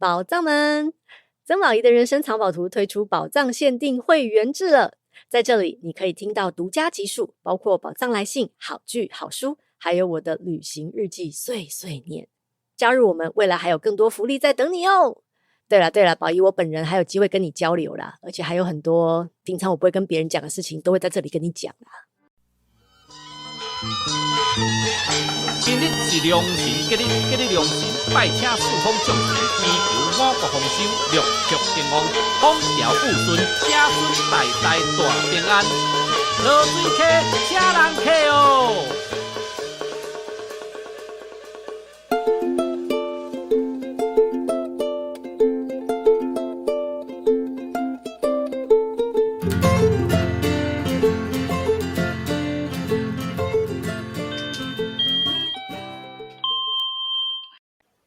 寶藏們，曾寶儀的人生藏寶圖推出寶藏限定會員制了。在這裡，你可以聽到獨家集數，包括寶藏來信、好劇、好書，還有我的旅行日記碎碎念。加入我們，未來還有更多福利在等你哦。對了對了，寶儀我本人還有機會跟你交流啦，而且還有很多平常我不會跟別人講的事情，都會在這裡跟你講啦。今日是良辰吉日，吉日良辰，拜請四方眾神，祈求五穀豐收，六畜興旺，風調雨順，子孫代代大平安。濁水溪，請人客哦。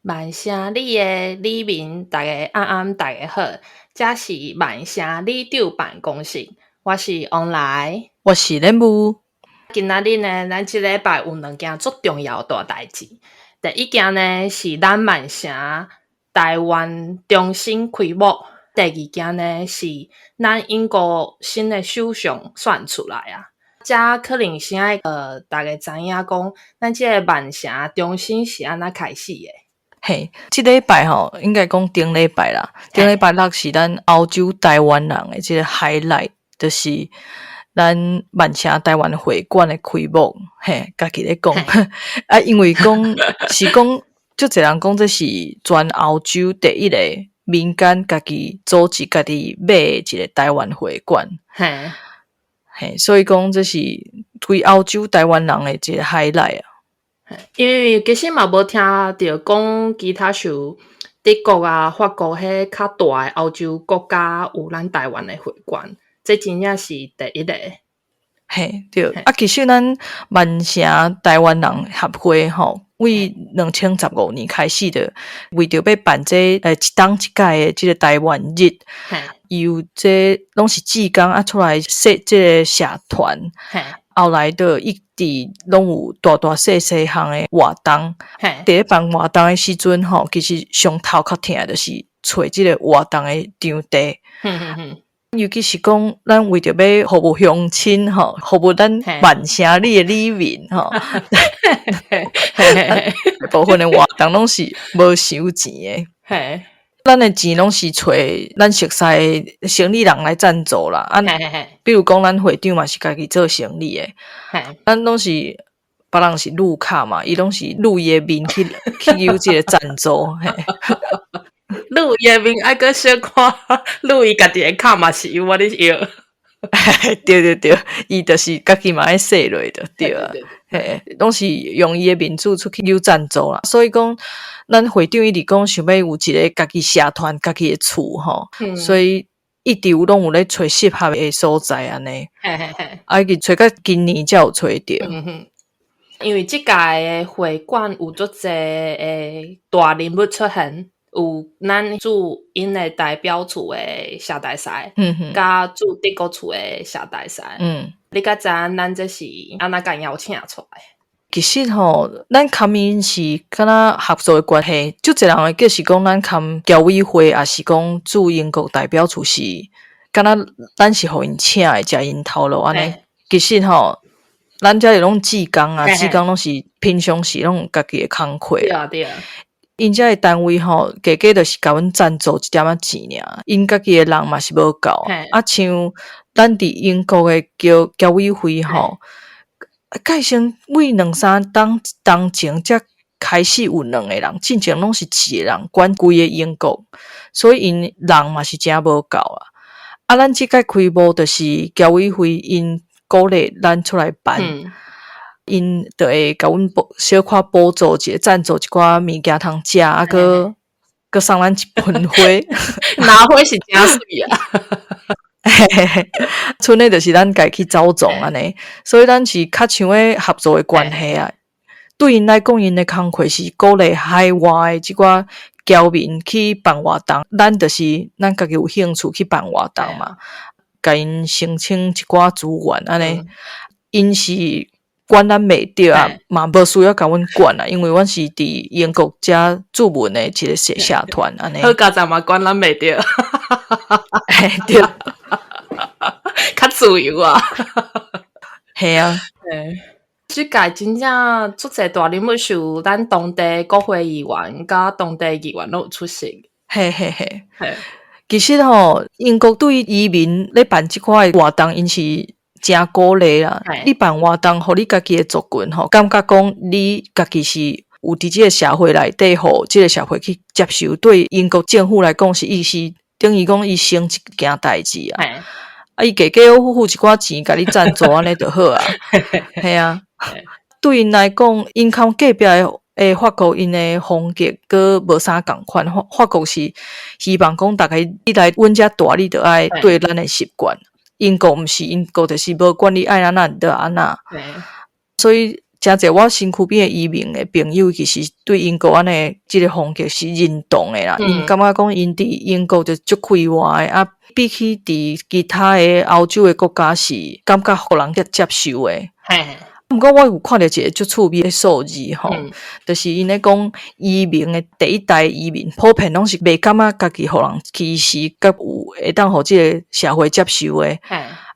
曼城里的里民，大家暗暗大家好，這是曼城里長辦公室，我是王來，我是任務。今仔日呢，咱這禮拜有兩件足重要的大代誌。第一件呢，是咱曼城台灣中心開幕；第二件呢，是咱英國新的首相選出來啊。這可能先愛大家知影講，咱這个曼城中心是按怎開始的？嘿，這禮拜吼，應該講頂禮拜啦。頂禮拜六是咱歐洲台灣人的這个 highlight，就是咱曼城台灣會館的開幕。嘿，家己咧講，啊，因為講是講，足濟人講這是全歐洲第一个民間家己組織、家己買的一个台灣會館。嘿，所以講這是對歐洲台灣人的一个 highlight 啊。因為其實嘛無聽著講其他像德國啊、法國彼較大的歐洲國家有咱台灣的會館，這真正是第一个。嘿，對。啊，其實咱曼城台灣人協會吼，為2015年開始就為著欲辦這一冬一屆的這个台灣日，伊有這攏是志工啊出來設這个社團。後來就一直攏有大大細細項的活動。佇咧辦活動的時陣吼，其實上頭較疼的就是揣這个活動的場地。尤其是講，咱為著欲服務鄉親吼，服務咱曼城里的里民吼，大部分的活動攏是無收錢的。咱的錢攏是揣咱熟似的生理人來贊助啦。啊，比如講，咱會長嘛是家己做生理的，咱攏是別人是路卡嘛，伊攏是露伊的面去去有這个贊助。露伊的面愛閣小看，露伊家己的卡嘛是有我咧用。對對對，伊就是家己嘛愛洗落就對啊。嘿，攏是用伊的面子出去有贊助啦。所以講，咱會長一直講想欲有一个家己社團、家己的厝吼，所以一直有攏有咧揣適合的所在按呢。啊，一直揣到今年才有揣著。因為這屆的會館有足濟的大人物出現。有咱駐𪜶的代表處的謝大使，佮駐德國處的謝大使。你敢知影咱這是按怎共邀請出來？其實吼，咱佮𪜶是敢若合作的關係，足濟人會記是講咱佮僑委會，抑是講駐英國代表處是敢若咱是予𪜶請的，食𪜶頭路按呢。其實吼，咱遮是攏志工啊，志工攏是平常時攏有家己的工課。對啊，對啊。𪜶遮的單位吼，加加就是共阮贊助一點仔錢爾，𪜶家己的人嘛是無夠。啊，像咱佇英國的僑委會吼，蓋先為兩三冬冬前才開始有兩个人，進前攏是一个人管規个英國，所以𪜶人嘛是誠無夠啊。啊，咱這屆開幕就是僑委會𪜶鼓勵咱出來辦。𪜶就會共阮補小可補助一下，贊助一寡物件通食，啊，閣閣送咱一盆花。拿花是誠媠啊！賰的就是咱家去走總按呢，所以咱是較像咧合作的關係啊。對𪜶來講，𪜶的工課是鼓勵海外的這寡僑民去辦活動，咱就是咱家己有興趣去辦活動嘛，共𪜶申請一寡資源按呢，𪜶是。管咱袂著啊，嘛無需要共阮管啊，因為阮是佇英國遮駐文的一個社團按呢。好佳哉嘛，管咱袂著。嘿，對，較自由啊。嘿啊。嘿，這屆真正足濟大人物是有咱當地國會議員佮當地議員攏有出席。嘿嘿嘿。嘿。其實吼，英國對移民咧辦這款的活動，𪜶是誠鼓勵啦。你辦活動，予你家己的族群吼，感覺講你家己是有佇這個社會內底，予這個社會去接受，對英國政府來講是伊是等於講伊成一件代誌啊。啊，伊加加付一寡錢，共你贊助按呢就好啊。嘿啊，對𪜶來講，𪜶崁隔壁的法國，𪜶的風格閣無啥仝款。法國是希望講，逐家你來阮遮蹛，你著愛對咱的習慣。英國毋是，英國就是無管你愛按怎就按怎。所以誠濟我身軀邊的移民的朋友，其實對英國按呢這個風格是認同的啦。𪜶感覺講𪜶佇英國就足快活的啊，比起佇其他的歐洲的國家是感覺予人較接受的。毋過我有看著一個足趣味的數字吼，就是𪜶咧講移民的第一代移民，普遍攏是袂感覺家己予人歧視，佮有會當予這個社會接受的。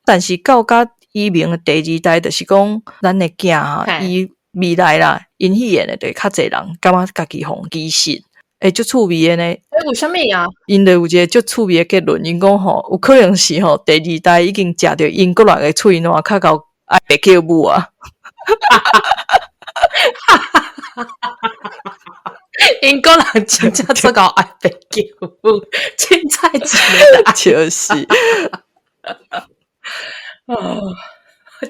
但是到甲移民的第二代，就是講咱的囝哈，伊未來啦，𪜶彼個就會較濟人感覺家己予人歧視，欸，足趣味的呢。欸，為啥物啊？𪜶就有一個足趣味的結論，𪜶講吼，有可能是吼第二代已經食著英國人的喙瀾，較𠢕愛白叫母啊。哈哈哈哈哈！英國人真正足𠢕愛白叫母，凊彩一个就是。哦，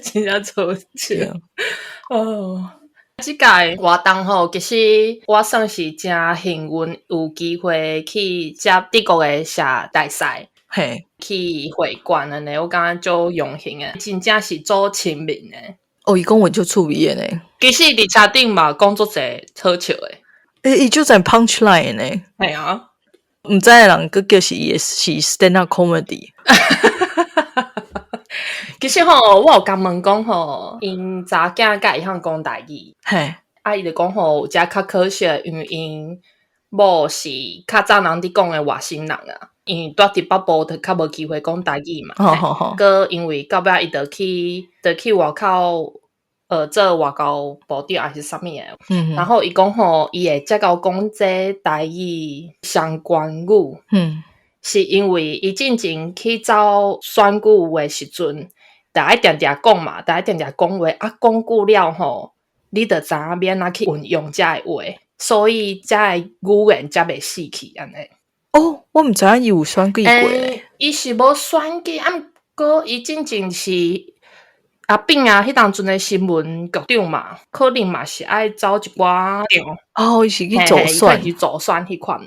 真正好笑。哦，這屆活動吼，其實我算是誠幸運，有機會去接德國的謝大使，去會館按呢，我感覺足榮幸的，真正是足親民的。哦，伊講話足趣味的呢。其實佇車頂嘛，講足濟好笑的。欸，伊足濟 punch line 呢。係啊。毋知的人閣叫是伊的是 stand up comedy。其實吼，我有共問講吼，𪜶查囝敢會曉講台語。啊，伊就講吼，有遮較可惜，因為𪜶某是較早人佇講的外省人啊，因為蹛佇北部就較無機會講台語嘛。閣因為到尾伊就去外口做外交部長還是啥物的。然後伊講吼，伊會遮𠢕講這台語雙關語。是因為伊進前去走選舉的時陣，著愛定定講嘛，著愛定定講話，啊，講久了吼，你就知影欲按怎去運用遮个話，所以遮个語言才袂死去按呢。哦，我毋知影伊有選舉過。欸，伊是無選舉，啊，毋過伊進前是阿扁啊，彼當陣的新聞局長嘛，可能嘛是愛走一寡哦，伊是去助選，去助選彼款。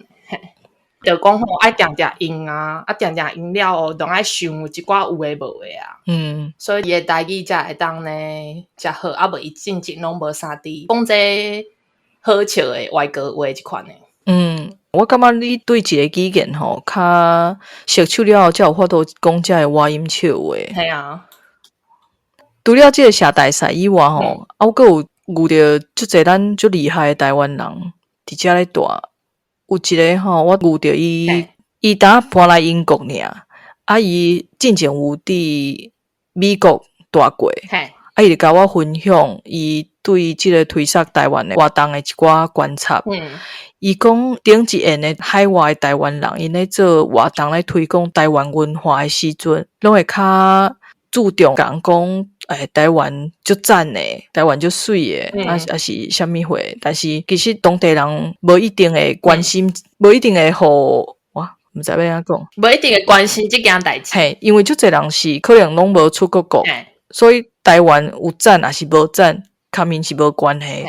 就講吼，愛定定用啊，啊定定用了後，攏愛想一寡有的無的啊。所以伊的台語才會當呢，誠好，啊無伊進前攏無啥佇講這好笑的外國話這款的。嗯，我感覺你對一個語言吼，較熟手了後，才有法度講這个倚音笑話。嘿啊。除了這個謝大使以外吼，啊，我閣有遇著足濟咱足厲害的台灣人佇遮咧蹛。有一個吼，我遇著伊，伊當搬來英國爾，啊，伊進前有佇美國蹛過，啊，伊就共我分享伊對這個推捒台灣的活動的一寡觀察。伊講頂一線的海外台灣人，𪜶咧做活動咧推廣台灣文化的時陣，攏會較注重講講，欸，台灣足讚的，台灣足媠的，啊啊是啥物貨？但是其實當地人無一定會關心，無一定會予，哇，毋知欲按怎講，無一定會關心這件代誌。嘿，因為足濟人是可能攏無出過國，所以台灣有讚抑是無讚，佮𪜶是無關係。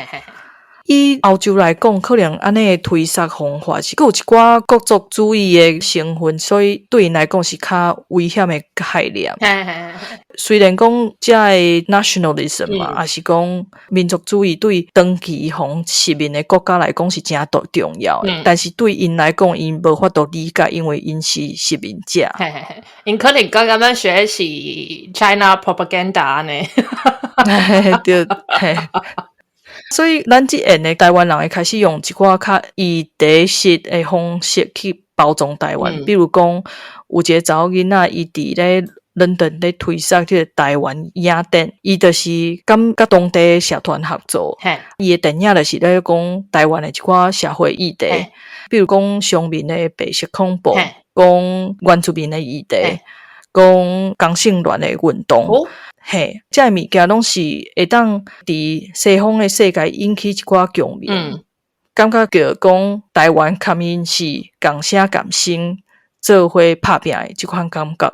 以歐洲來講，可能按呢的推捒方法是閣有一寡國族主義的成分，所以對𪜶來講是較危險的概念。雖然講遮的 nationalism 嘛，抑是講民族主義對長期予殖民的國家來講是誠重重要的，但是對𪜶來講，𪜶無法度理解，因為𪜶是殖民者。𪜶可能感覺咱學的是 China propaganda 按呢。對，嘿。所以咱這緣的台灣人會開始用一寡較議題式的方式去包裝台灣，比如講有一個查某囡仔，伊佇咧倫敦咧推捒這個台灣影展，伊就是佮佮當地社團合作，伊的電影就是咧講台灣的一寡社會議題，比如講鄉民的白色恐怖，講原住民的議題，講同性戀的運動。嘿，這个物件攏是會當佇西方的世界引起一寡共鳴，感覺著講台灣佮𪜶是仝聲仝聲做伙拍拚的這款感覺。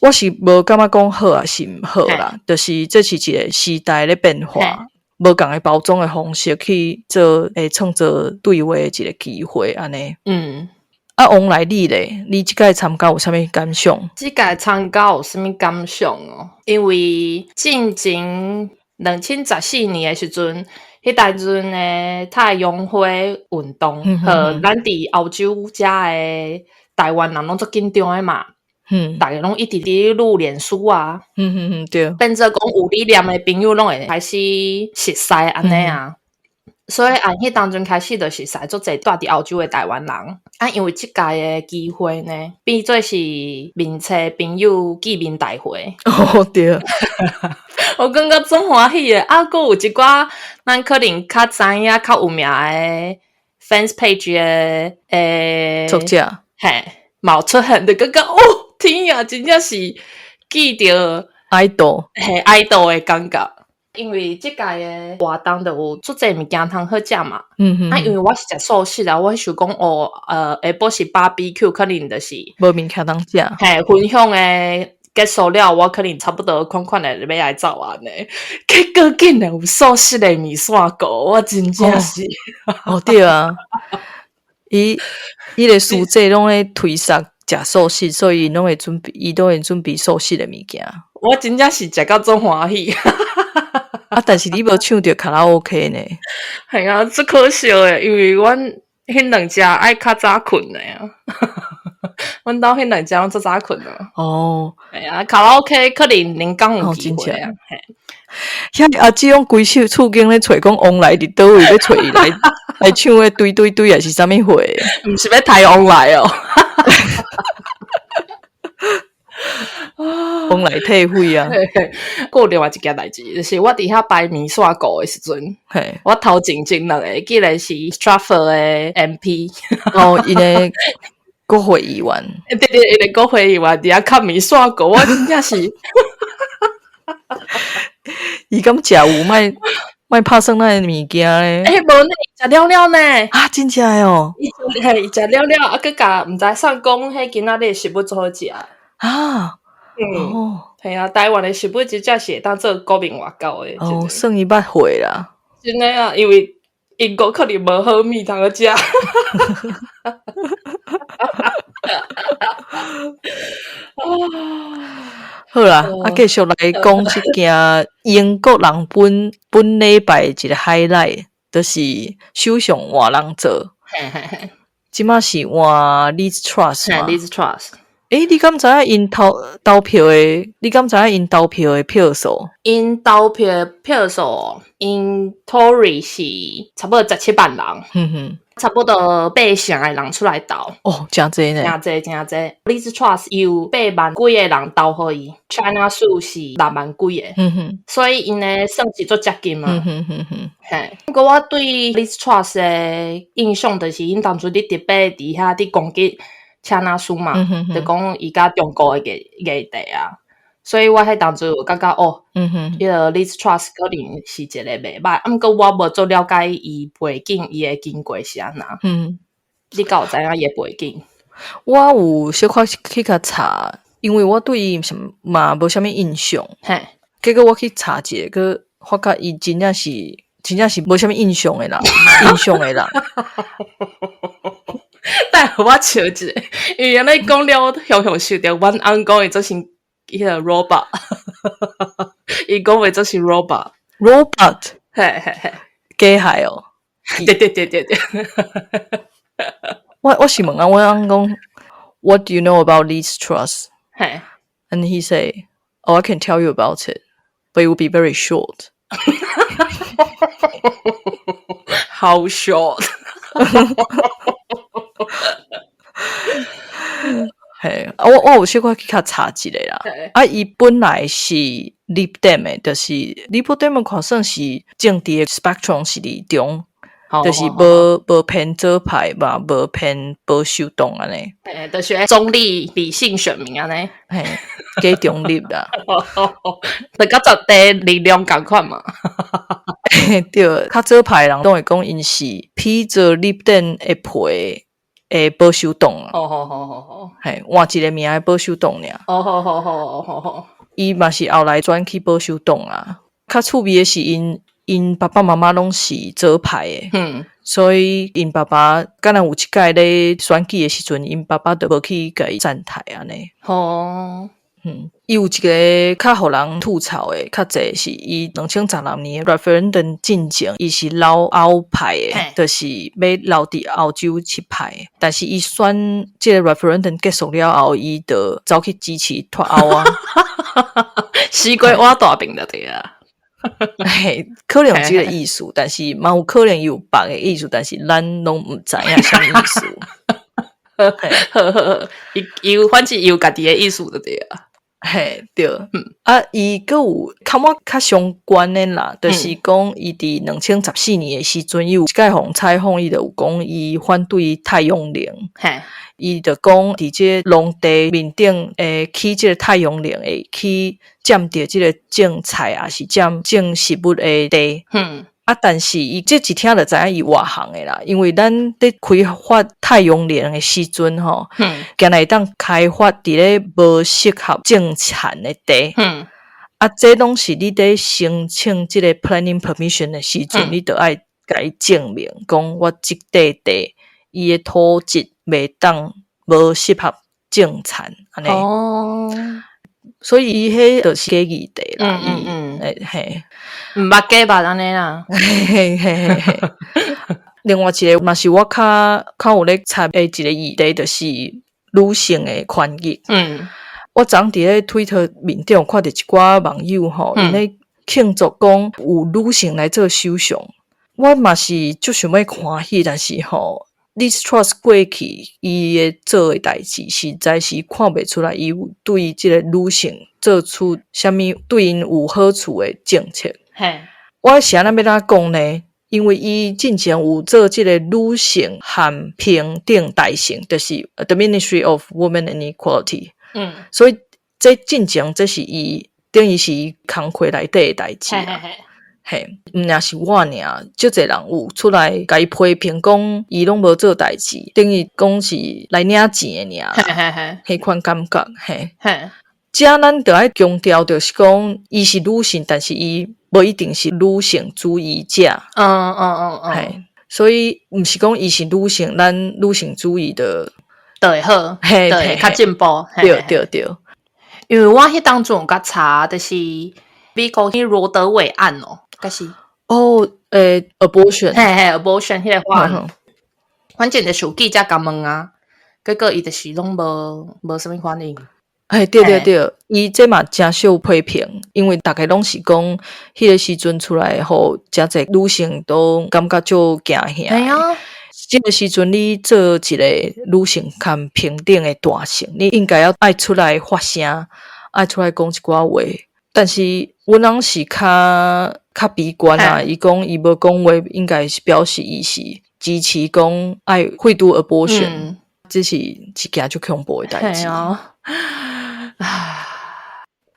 我是無感覺講好抑是毋好啦，就是這是一個時代咧變化，無仝的包裝的方式去做，會創造對話的一個機會按呢。啊，王來你咧，你這屆參加有啥物感想？這屆參加有啥物感想哦？因為進前2014年的時陣，彼當陣的太陽花運動，和咱佇歐洲遮的台灣人攏足緊張的嘛。逐家攏一直佇擼臉書啊。變做講有理念的朋友攏會開始熟似按呢啊。所以按彼當陣開始就熟似足濟蹛佇歐洲的台灣人。啊，因為這屆的機會呢，變做是面冊朋友見面大會。哦，對。我感覺足歡喜的，啊，閣有一寡咱可能較知影、較有名的 fans page 的作者，嘿，嘛有出現，就感覺哦，天啊，真正是見著 idol，嘿，idol 的感覺。因為這屆的活動就有足濟物件通好食嘛。啊，因為我是食素食啊，我想講哦，下晡是 barbecue，可能就是無物件通食。嘿，分享的結束了，我可能差不多款款的欲來走按呢。結果竟然有素食的麵線糊，我真正是哦，對啊，伊伊个師姐攏咧推捒食素食，所以攏會準備，伊都會準備素食的物件。我真正是食甲足歡喜。啊！但是你無唱著卡拉 OK 呢？係啊，足可惜的，因為阮彼兩隻愛較早睏的啊。阮兜彼兩隻攏足早睏啊。係啊，卡拉 OK 可能恁工有機會啊。遐阿姊攏規手厝間咧揣講王來佇佗位欲揣伊來來唱彼對對對，抑是啥物貨？毋是欲刣王來哦。王來退火啊！閣有另外一件代誌，就是我佇遐排麵線糊的時陣，我頭前前兩个竟然是 Stratford 的 MP。哦，𪜶的國會議員。對對，𪜶的國會議員佇遐崁麵線糊，我真正是。伊敢食有？莫莫拍算咱的物件咧。欸，無呢，食了了呢。啊，真正的哦。伊嘿，伊食了了，啊，閣共毋知送講，彼今仔日的食物足好食。啊。係啊，台灣的食物真正是會當做國民外交的。哦，算伊捌貨啦。真的啊，因為英國可能無好物通好食。好啦，啊，繼續來講這件英國人本本禮拜一個 highlight，就是首相換人做。這馬是換 Liz Truss 嘛？Liz Truss。欸，你敢知影𪜶投投票的？你敢知影𪜶投票的票數？𪜶投票的票數，𪜶 Tory 是差不多17萬人。差不多八成的人出來投。哦，誠濟呢。誠濟，誠濟。Liz Truss 有8萬幾个人投予伊，China Su 是6萬幾个。所以𪜶的算是足接近嘛。嘿，不過我對 Liz Truss 的印象就是𪜶當初佇特別佇遐佇攻擊 China Su 嘛，就講伊佮中國的議題啊，所以我彼當陣有感覺哦，彼个 Liz Truss 可能是一個袂歹，啊，毋過我無足了解伊背景，伊的經過是按怎。你敢有知影伊的背景？我有小可去共查，因為我對伊啥嘛無啥物印象。結果我去查一下，閣發覺伊真正是一真正是無啥物印象的人，印象的人。但我笑一下，因為按呢講了，我雄雄想著阮翁講伊做成彼个 robot，伊講話做成 robot。 Robot。嘿嘿嘿。機械哦。對對對對對。我是問啊，阮翁講，What do you know about Liz Truss？嘿。 And he say, "Oh, I can tell you about it, but it will be very short." How short？嘿，啊，我有小可去較查一下啦。啊，伊本來是 Lib Dem 的，就是 Liberal Democrat 算是政治的 spectrum 是佇中，就是無偏左派嘛，無偏保守黨按呢。嘿，就是中立理性選民按呢。嘿，假中立啦。就佮在地力量仝款嘛。對，較左派的人攏會講𪜶是披著 Lib Dem 的皮的保守黨啊。好好好好好。嘿，換一个名的保守黨爾。哦，好好好好好。伊嘛是後來轉去保守黨啊。較趣味的是，𪜶爸爸媽媽攏是左派的，所以𪜶爸爸敢若有一擺咧選舉的時陣，𪜶爸爸就無去共伊站台按呢。伊有一个較予人吐槽的，較濟是伊2016年 referendum 進前，伊是留歐派的，就是欲留佇歐洲這派的。但是伊選這个 referendum 結束了後，伊就走去支持脫歐啊。死過倚大邊就對啊。嘿，可能有這个意思，但是嘛有可能有別个意思，但是咱攏毋知影啥物意思。呵呵呵，伊伊有反正伊有家己的意思就對啊。嘿，對，啊，伊閣有較我較相關的啦，就是講伊佇2014年的時陣，伊有一擺予人採訪，伊就有講伊反對太陽能。伊就講佇這個農地面頂會起這個太陽能，會去佔著這個種菜，抑是佔種食物的地。啊，但是伊這一聽就知影伊外行的啦，因為咱佇開發太陽能的時陣吼，敢若會當開發佇咧無適合種田的地。啊，這攏是你佇申請這個 planning permission 的時陣，你著愛共伊證明，講我這塊地伊的土質袂當無適合種田，按呢。所以伊彼就是假議題啦。欸，嘿。毋捌假捌按呢啦。嘿嘿嘿嘿。另外一个嘛是我較較有咧插的一個議題，就是女性的權益。我昨昏佇咧推特面頂有看著一寡網友吼，𪜶咧慶祝講有女性來做首相，我嘛是足想欲歡喜，但是吼，Liz Truss 過去伊的做的代誌，實在是看袂出來伊有對這个女性做出啥物對𪜶有好處的政策。我是按怎欲按怎講呢？因為伊進前有做這个女性和平等大臣，就是 The Ministry of Women and Equality。所以這進前這是伊等於是伊工課內底的代誌啊。嘿，毋但是我爾，足濟人有出來共伊批評講，伊攏無做代誌，等於講是來領錢的爾。彼款感覺，嘿。這咱著愛強調，就是講伊是女性，但是伊無一定是女性主義者。嘿，所以毋是講伊是女性，咱女性主義的就會好，對，較進步。對對對。因為我彼當陣有共查，就是美國彼羅德韋案哦，敢是哦，欸，abortion，嘿嘿，abortion 彼个法案，反正就是有記者共問啊，結果伊就是攏無啥物反應。嘿，對對對，伊這嘛誠受批評，因為逐家攏是講，彼个時陣出來予誠濟女性都感覺足驚嚇。嘿啊。這个時陣你做一個女性和平等的大臣，你應該要愛出來發聲，愛出來講一寡話。但是阮翁是較較悲觀啊，伊講伊無講話，應該是表示伊是支持講愛廢除 abortion，這是一件足恐怖的代誌。啊，啊，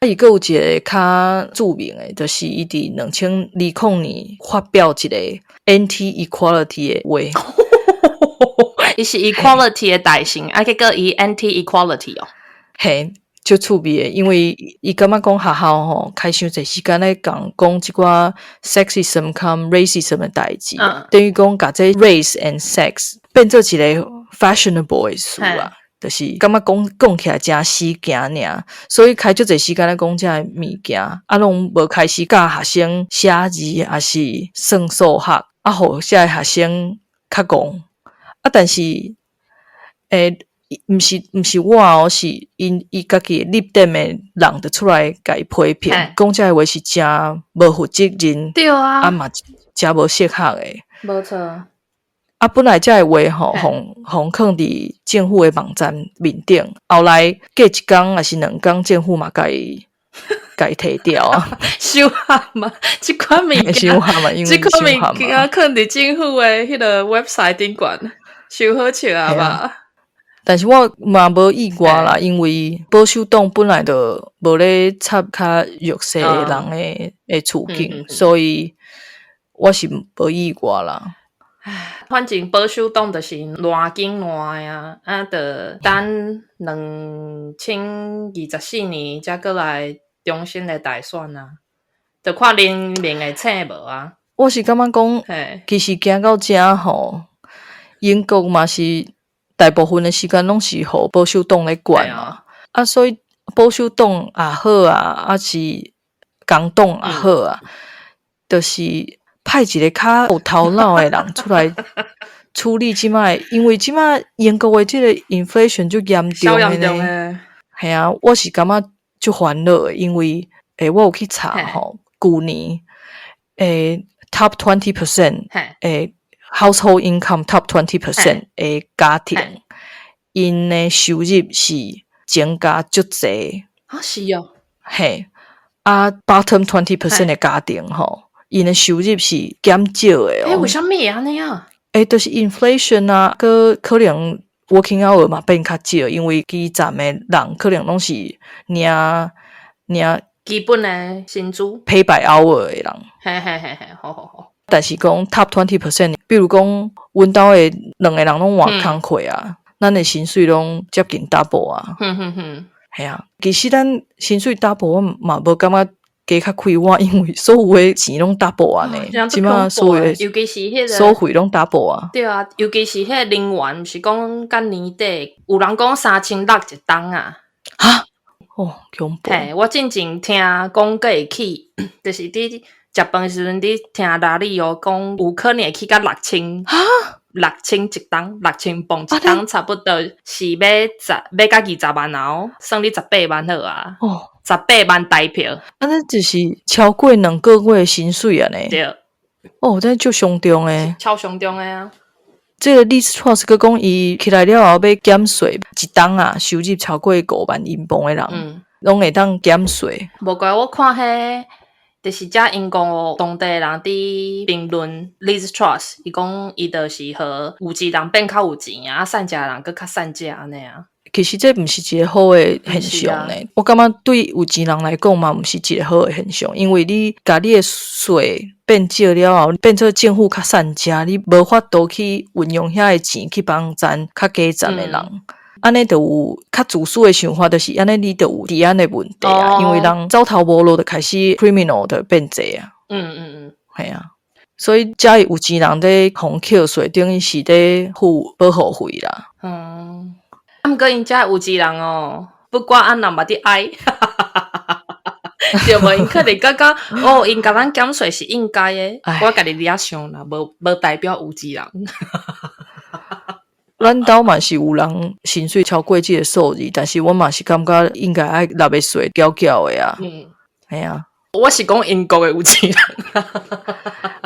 伊閣有一個較著名的，就是伊佇2020年發表一個 anti-equality 的話。伊是 equality 的大臣，啊，結果伊 anti-equality 哦。嘿，足趣味的，因為伊感覺講學校吼開傷濟時間咧講講這寡 sexism 佮 racism 的代誌，等於講共這 race and sex 變做一個 fashionable 的詞啊，就是感覺講講起來誠死行爾，所以開足濟時間咧講這个物件，啊，攏無開始教學生寫字，抑是算數學，啊，予這个學生較戇，啊，但是，毋是我哦，是𪜶伊家己的 Lib Dem 的人就出來共伊批評，講這个話是誠無負責任，啊嘛誠無適合的。無錯。啊，本來這个話吼，予囥佇政府的網站面頂，後來過一工抑是2工，政府嘛共伊提掉啊。傷合嘛，這款物件，傷合嘛，因為這款物件囥佇政府的彼个 website 頂懸，傷好笑啊吧？但是我嘛無意外啦，因為保守黨本來就無咧插較弱勢的人的處境，所以我是無意外啦。唉，反正保守黨就是爛緊爛啊，啊，就等2024年才閣來重新的大選啊，就看人民會醒無啊。我是感覺講，其實行到遮吼，英國嘛是大部分的時間攏是予保守黨咧管嘛，啊，所以保守黨也好啊，抑是工黨也好啊，就是派一个較有頭腦的人出來處理這擺，因為這擺英國的這個 inflation 足嚴重的呢。嘿啊，我是感覺足煩惱的，因為我有去查吼，舊年top 20% household income top 20% 的家庭，𪜶的收入是增加足濟。啊，是哦。嘿，啊，bottom 20% 的家庭吼，𪜶的收入是減少的哦。欸，為啥物會按呢啊？欸，就是 inflation 啊，閣可能 working hour 嘛變較少，因為基層的人可能攏是領領基本的薪資 pay by hour 的人。嘿嘿嘿嘿，好好好。但是講 top 20%，比如講，阮兜的兩个人攏換工課啊，咱的薪水攏接近 double 啊。嘿啊，其實咱薪水 double，我嘛無感覺加較快活，因為所有的錢攏 double 啊呢，這擺所有的尤其是彼个所費攏 double 啊。對啊，尤其是彼个能源，毋是講到年底有人講3600一冬啊。哈？哦，恐怖！嘿，我進前聽講閣會起，就是佇食飯的時陣，佇聽拉里哦講，有可能會起到六千，哈？六千一冬，6000磅一冬，差不多是欲十欲到20萬哦，算你十八萬好啊。哦，18萬台票。按呢就是超過2個月的薪水啊呢。對。哦，這足傷重的。超傷重的啊！這个 Liz Truss 閣講伊起來了後欲減稅，一冬啊收入超過5萬英鎊的人，攏會當減稅。無怪我看彼，就是遮英國當地人佇評論 Liz Truss，伊講伊就是予有錢人變較有錢啊，散食人閣較散食按呢啊。其實這毋是一个好的現象呢。我感覺對有錢人來講嘛，毋是一个好的現象，因為你共你的稅變少了後，變做政府較散食，你無法度去運用遐个錢去幫贊較低層的人。按呢就有較自私的想法，就是按呢你就有治安的問題啊，因為人走投無路就開始 criminal 就變濟啊。嘿啊，所以遮有錢人咧予扣稅，等於是咧付保護費啦。嗯，啊，毋過𪜶遮有錢人哦，不管按怎嘛佇愛，對無？𪜶可能感覺哦，𪜶共咱減稅是應該的，我家己佇遐想啦，無代表有錢人。咱兜嘛是有人薪水超過這个數字，但是我嘛是感覺應該愛納的稅繳繳的啊。嘿啊。我是講英國的有錢人。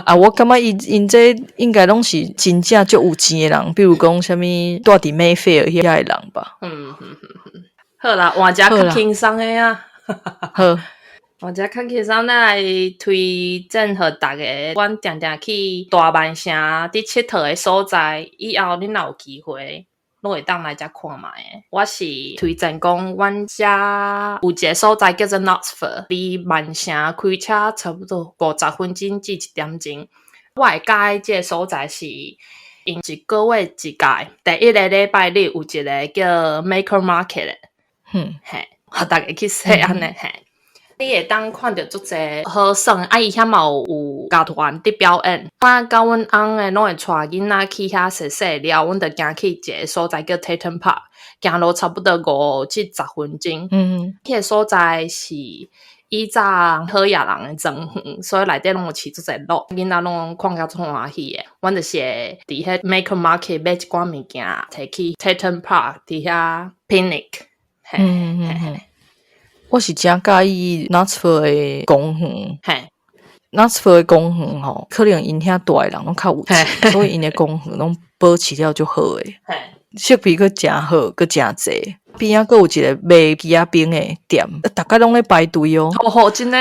啊，我感覺𪜶這應該攏是真正足有錢的人，比如講啥物住佇 Mayfair 遐的人吧。嗯嗯嗯，好啦，換一較輕鬆的啊。好。換一較輕鬆，咱來推薦予逐家。阮定定去大曼城佇𨑨迌的所在，以後恁若有機會，攏會當來遮看覓。我是推薦講，阮遮有一个所在叫做 Knutsford，離曼城開車差不多50分鐘至一點鐘。我會佮意這个所在是，𪜶一個月一屆，第一个禮拜日有一个叫 Maker Market 的。嘿。予逐家去洗按呢嘿。你會當看著足濟好耍，啊伊遐嘛有劇團佇表演。我佮阮翁的攏會帶囡仔去遐踅踅了，阮就行去一个所在叫 Tatton Park，行路差不多5至10分鐘。彼个所在是以早好野人的莊園，所以內底攏有飼足濟鹿，囡仔攏看甲足歡喜的。阮就是會佇彼 Maker Market 買一寡物件，提去 Tatton Park 佇遐 picnic。嘿。我是誠佮意 Knutsford 的公園。Knutsford 的公園吼，可能𪜶遐住的人攏較有錢，所以𪜶的公園攏保持了足好的，設備閣誠好，閣誠濟。邊仔閣有一個賣枝仔冰的店，逐家攏咧排隊哦。哦吼，真的？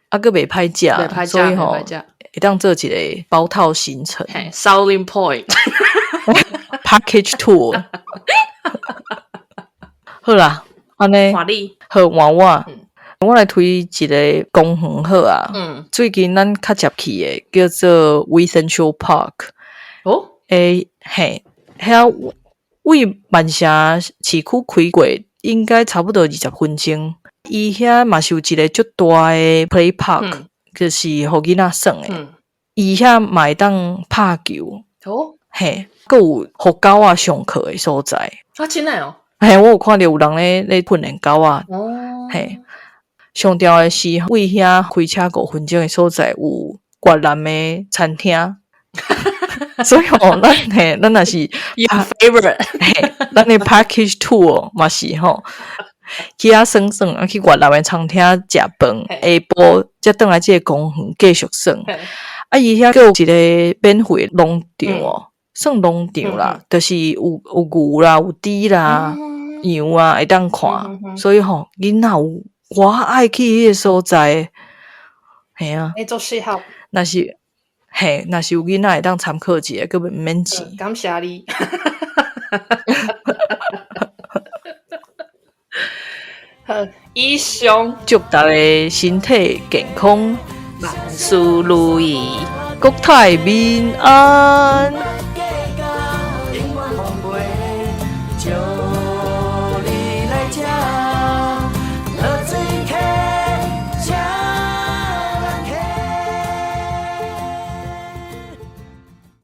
啊，閣袂歹食，袂歹食，所以吼，袂歹食。會當做一個包套行程。嘿，selling point。 package tour。好啦，按呢，換你。好，換我。我來推一個公園好啊。最近咱較捷去的叫做 Wythenshawe Park。哦？欸，嘿，遐位曼城市區開過，應該差不多20分鐘。伊遐嘛是有一個足大的 play park，就是予囡仔耍的。伊遐嘛會當拍球。嘿，閣有予狗仔上課的所在。啊，真的哦？嘿，我有看著有人咧訓練狗仔。嘿，上重要的是位遐開車5分鐘的所在有越南的餐廳。所以吼，咱若是 Your favorite。嘿，咱的 package tour 嘛是吼，去遐耍耍，啊去越南的餐廳食飯，下晡才轉來這个公園繼續耍。啊，伊遐閣有一個免費農場哦，算農場啦，就是有牛啦，有豬啦，羊啊，會當看。所以吼，囡仔有偌愛去彼个所在。嘿啊。欸，足適合。若是有囡仔會當參考一下，閣毋免錢。感謝你。好，以上。祝大家身體健康，萬事如意，國泰民安。